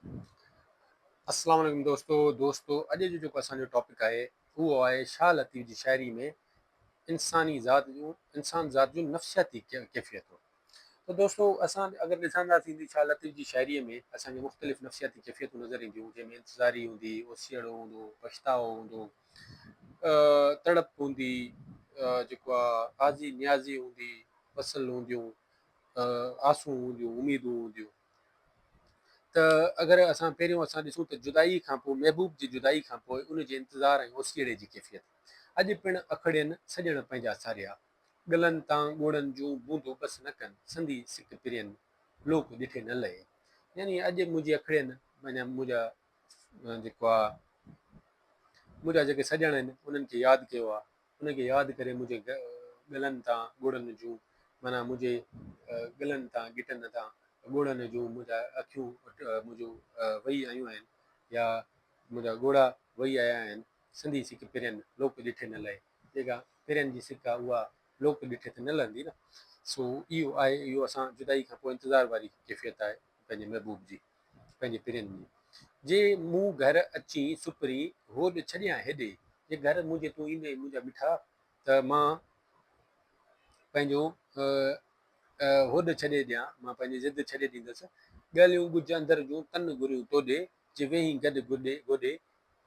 السلام عليڪم دوستو دوستو اڄ جو جيڪو اسان جو ٽاپڪ آهي اهو آهي شاهه لطيف جي شاعري ۾ انساني ذات جون انسان ذات جون نفسياتي ڪيفيتون ته دوستو اسان اگر ڏسنداسين ته شاهه لطيف جي شاعري ۾ اسان کي مختلف نفسياتي ڪيفيتون نظر اينديون جنهن ۾ انتظاري هوندي اوسيئڙو هوندو پڇتاء هوندو تڙپ هوندي جيڪو آهي آزي نيازي هوندي وصل هونديون آسون هونديون اميدون هونديون ته اگر اسان پهريون اسان ڏسون ته جدائي کان پوء محبوب جي جدائي کان پوء ان جي انتظار ۽ اوسيئڙي جي ڪيفيت. اڄ پڻ اکڙين سڄڻ پنهنجا ساريا، ڳلن تان ڳوڙهن جون بوندون بس نه ڪن، سندي سڪ پرين لوڪ ڏٺي نه لهي. يعني اڄ منهنجي اکڙين معنيٰ منهنجا جيڪو آ منهنجا جيڪي سڄڻ آهن انهن کي ياد ڪيو آ ان کي ياد ڪري منهنجي ڳلن تان ڳوڙهن جون معنيٰ منهنجي ڳلن تان ڳٽن تان ڳوڙهن جون منهنجا اکيون منهنجون وهي آيون آهن يا منهنجا ڳوڙها وهي آيا آهن سندي سڪ پرين لوڪ ڏٺي نه لهي جيڪا پرين جي سڪ آهي اها لوڪ ڏٺي ته نه لهندي نه سو اهو آهي اهو اسان جدائي کان پوء انتظار واري ڪيفيت آهي پنهنجي محبوب جي پنهنجي پرين جي. جي مون گهر اچين سپرين، هوڏ ڇڏيان هيڏي. جي گهر منهنجي تون ايندين منهنجا مٺا، ته مان پنهنجو هوڏ ڇڏي ڏيان، مان پنهنجي ضد ڇڏي ڏيندس. ڳالهيون ڳجهه اندر جون، تن گهريون توڏي. جي ويهين گڏ گوڏي،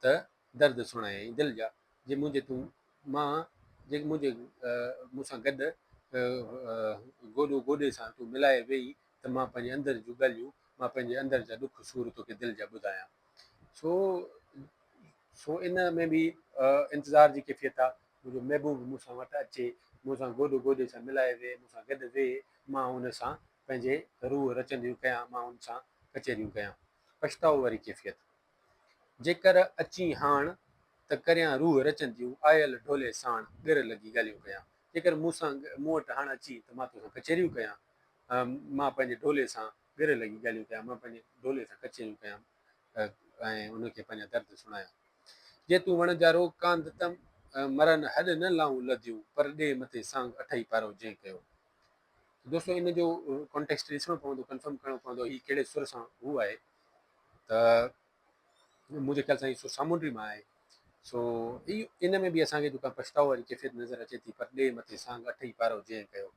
ته درد سڻايائين دل جا. جي منهنجي تون مان جي منهنجي مون سان گڏ گوڏو گوڏي سان تون ملائي ويهين، ته مان پنهنجي اندر جون ڳالهيون، مان پنهنجي اندر جا ڏک سور توکي دل جا ٻڌايان. سو سو ان ۾ به انتظار جي ڪيفيت آ، منهنجو محبوب مون سان وٽ اچي، مون سان گوڏو گوڏي سان ملائي ويهي، مون سان گڏ ويهي، مان ان سان پنهنجي روح رچنديون ڪيان، مان ان سان ڪچهريون ڪيان. پڇتاء واري ڪيفيت. جيڪر اچين هاڻ، ته ڪريان روح رچنديون، آيل ڍولي ساڻ، ڳر لڳي ڳالهيون ڪيان. جيڪر مون سان مون وٽ هاڻ اچين ته مان توسان ڪچهريون ڪيان. مان پنهنجي ڍولي سان ڳري لڳي ڳالهيون ڪيان، مان پنهنجي ڍولي سان ڪچهريون ڪيان ۽ ان کي پنهنجا درد سڻايان. جي تون وڻجارو ڪانڌ ته مرن هڏ نه لائون لڌيون، پر ڏي مٿي سانگ اٺئي پارو جنهن ڪيو. دوستو ان جو ڪانٽيڪسٽ ڏسڻو پوندو، ڪنفرم ڪرڻو پوندو هي ڪهڙي سر سان هو آهي ته منهنجي خيال سان هي سر سامونڊي مان آهي. سو ان ۾ به اسان کي جيڪا پڇتاء واري ڪيفيت نظر اچي ٿي، پر ڏي مٿي سانگ اٺئي پارو جنهن ڪيو.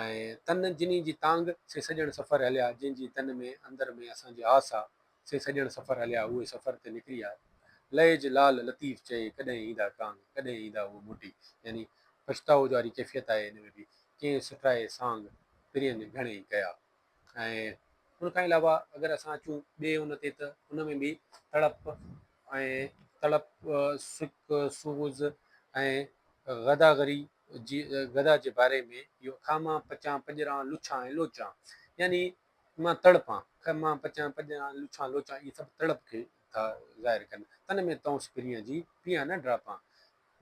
۽ تن جني جي تانگهه، سي سڄڻ سفر هليا، جن جي تن ۾ اندر ۾ اسان جي آس آ، سي سڄڻ سفر هليا، اهي سفر تي نڪري آ. لئج لال لطيف چئي، ڪڏهن ايندا ڪانگ، ڪڏهن ايندا هو موٽي. يعني پڇتاء واري ڪيفيت آهي ان ۾ به، ڪئين سٽرائي سانگ، پرين گهڻي ڪيا. ۽ ان کان علاوه اگر اسان اچون ٻئي ان تي ته ان ۾ به تڙپ ۽ تڙپ، سڪ، سوز ۽ غداغري جي غدا جي باري ۾ اهو کامان، پچان، پڄران، لڇان ۽ لوچان يعني مان تڙپان، کامان، پچان، پڄران، لڇان، لوچان اهي سڀ تڙپ کي ٿا ظاهر ڪن. تن ۾ تئونس پرينء جي، پيان نه ڊاپان.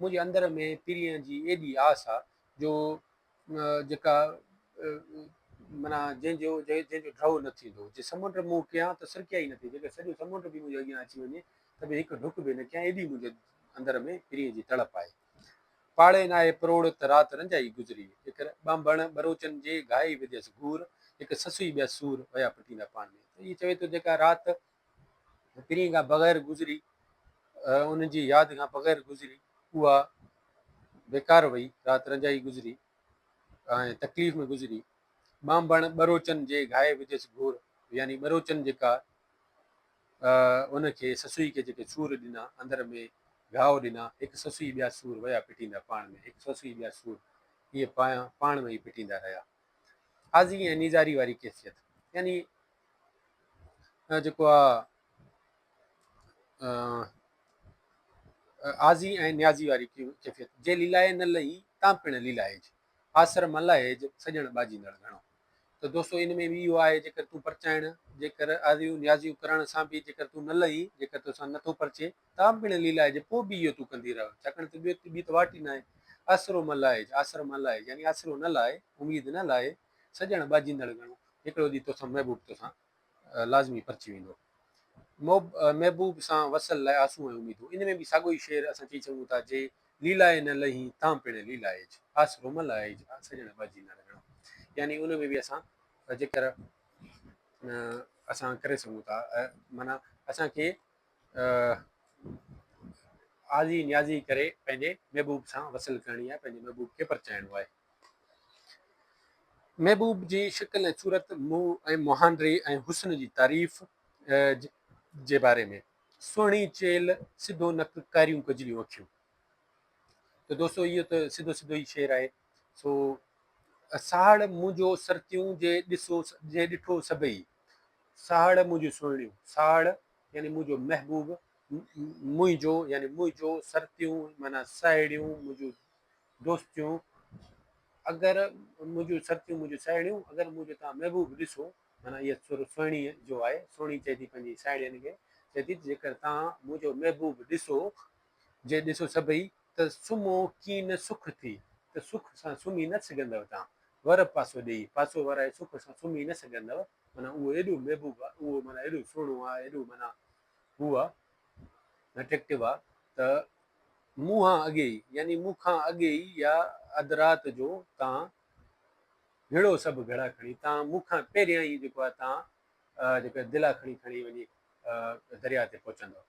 منهنجي اندر ۾ پرينء جي ايڏي آس آ جو جيڪا معنيٰ جنهن جو جنهن جو ڍؤ نه ٿيندو. جي سمنڊ منهن ڪيان ته سرڪيا ئي نه ٿئي. جيڪڏهن سڄو سمنڊ به منهنجي اڳيان اچي وڃي ته به هڪ ڍڪ به نه ڪيان، ايڏي منهنجي اندر ۾ پرينء جي تڙپ آهي. پاڙي ناهي پروڙ ته رات رنجائي گذري. هڪ ٻانڀڻ ٻروچن جي گهائي وڌيس گهور، هڪ سسئي ٻيا سور ويا پٽيندا پاڻ ۾. ته اهي چوي ٿو جيڪا رات پرينء کان بغير گذري، ان جي ياد کان بغير گذري، اها بيڪار وئي، رات رنجائي گذري ۽ تڪليف ۾ گذري. ٻانڀڻ ٻروچن جي گهائي وڌيس گهور، يعني ٻروچن جيڪا ان کي سسئي کي جيڪي سور ڏنا، اندر ۾ گهاء ڏنا، هڪ سسئي ٻيا سور ويا پٽيندا پاڻ ۾، هڪ سسئي ٻيا سور اهي پاڻ ۾ ئي پٽيندا رهيا. آزي ۽ نيزاري واري ڪيفيت يعني جيڪو آ آزي ۽ نيازي واري ڪيفيت، جي ليلائي نه لهي تان پڻ ليلائج، آسر م لاهيج سڄڻ ٻاجهيندڙ گهڻو. ته دوستو ان ۾ به اهو آهي جيڪر تون پرچائڻ جيڪر آزيون نيازيون ڪرڻ سان به جيڪر تون نه لهين جيڪر توسان نه ٿو پرچي تان پڻ ليلائج پوء به اهو تون ڪندي رهه ڇاڪاڻ ته ٻيو ٻي ته واٽ ئي ناهي آسرو م لاهيج آسر م لاهيج يعني آسرو نه لاهه اميد نه لاهه سڄڻ ٻاجهيندڙ گهڻو هڪڙو ڏينهن توسان محبوب توسان لازمي پرچي ويندو. محبوب سان وصل لاء آسون ۽ اميدون. ان ۾ به ساڳيو ئي شعر اسان چئي سگهون ٿا، جي ليلائي نه لهين تان پڻ ليلائج، آسرو م لائج، سڄڻ ٻاجهي نه رهڻو. يعني ان ۾ به اسان جيڪر اسان ڪري سگهون ٿا، معنيٰ اسان کي آزي نيازي ڪري پنهنجي محبوب سان وصل ڪرڻي آهي، پنهنجي محبوب کي پرچائڻو آهي. محبوب جي شڪل ۽ صورت، منهن ۽ مهانڊي ۽ حسن جي تعريف جي باري ۾، سهڻي چيلهه، سڌو نڪ، ڪاريون ڪجليون اکيون. ته دوستو اهو ته سڌو سڌو ئي شعر آهي. سو ساهڙ منهنجو سرتيون جي ڏسو جي ڏٺو سڀئي، ساهڙ منهنجون سهڻيون، ساهڙ يعني منهنجو محبوب، منهنجو يعني منهنجو، سرتيون معنيٰ ساهيڙيون، منهنجون دوستيون، اگر منهنجون سرتيون منهنجون ساهيڙيون، اگر منهنجو توهان محبوب ڏسو، معنيٰ اها سر سهڻيء جو آهي، سهڻي چئي ٿي پنهنجي ساهيڙين کي، چئي ٿي ته جيڪر توهان منهنجو محبوب ڏسو، جي ڏسو سڀئي، ته سمهو ڪين سک ٿي، ته سک سان سمهي نه سگهندؤ توهان، ور پاسو ڏيئي، پاسو ورائي سک سان سمهي نه سگهندؤ، معنيٰ اهو ايڏو محبوب آ، اهو معنيٰ ايڏو سهڻو آ، ايڏو معنيٰ هو آ، اٽريڪٽو آ، ته مون کان اڳي ئي، يعني مون کان اڳي ئي يا اڌ رات جو تان هڙو سڀ گهڙا کڻي، تان مون کان پهريان ئي جيڪو آ تان جيڪو دلا کڻي کڻي وڃي درياء تي پهچندؤ.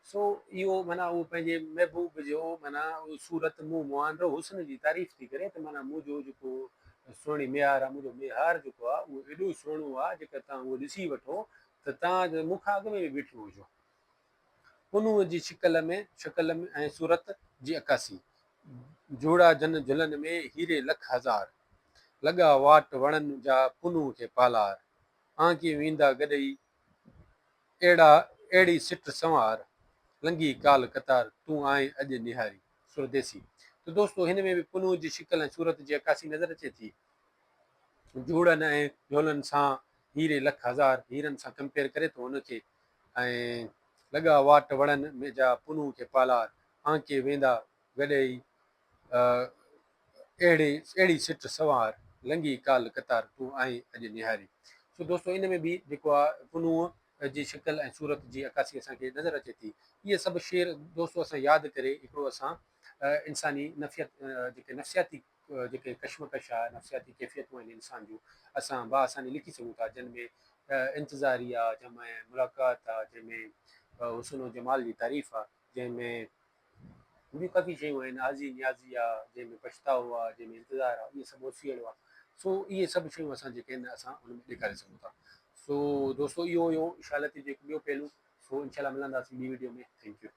سو اهو معنيٰ اهو پنهنجي محبوب جو معنيٰ صورت منهن مهانڊو حسن جي تعريف ٿي ڪري ته معنيٰ منهنجو جيڪو سهڻي ميهار آهي منهنجو ميهار جيڪو آهي اهو ايڏو سهڻو آهي جيڪر توهان اهو ڏسي وٺو ته توهان مون کان اڳ ۾ به بيٺيون هجو. پنهونء جي شڪل ۾ شڪل ۽ صورت جي عڪاسي. جهوڙا جن جهلن ۾ هيري لک هزار. لڳا واٽ وڻن جا پنهون کي پالار. آنڪي ويندا گڏئي اهڙا اهڙي سٽ سنوار، لنگهي ڪال قطار، تون آئين اڄ نهاري. سرديسي. ته دوستو هن ۾ به پنهون جي شڪل ۽ صورت جي عڪاسي نظر اچي ٿي. جهوڙن ۽ جهولن سان هيري لک هزار هيرن سان ڪمپيئر ڪري ٿو ان کي ۽ لڳا واٽ وڻن ۾ جا پنهون کي پالار، آنڪي ويندا گڏئي اهڙي اهڙي سٽ سنوار، لنگهي ڪال قطار، تون آهين اڄ نهاري. سو دوستو ان ۾ به جيڪو آ پنهونء جي شڪل ۽ صورت جي عڪاسي اسان کي نظر اچي ٿي. اهي سڀ شعر دوستو اسان ياد ڪري هڪڙو اسان انساني نفيت جيڪي نفسياتي جيڪي ڪشمڪش آ نفسياتي ڪيفيتون آهن انسان جون اسان باآساني لکي سگهون ٿا جن ۾ انتظاري آ جنهن ۾ ملاقات آ جنهن ۾ حسن و جمال جي تعريف آ جنهن ۾ ٻيون ڪافي شيون آهن، آزي نيازي آ، جنهن ۾ پڇتاء آ، جنهن ۾ انتظار آ، اهي سڀ اوسيئڙو آ، سو اهي سڀ شيون اسان جيڪي آهن اسان ان ۾ ڏيکاري سگهون ٿا. سو دوستو اهو هيو اشالتي جو هڪ ٻيو پهلو، سو انشاء الله ملنداسين ٻي وڊيو ۾ thank you.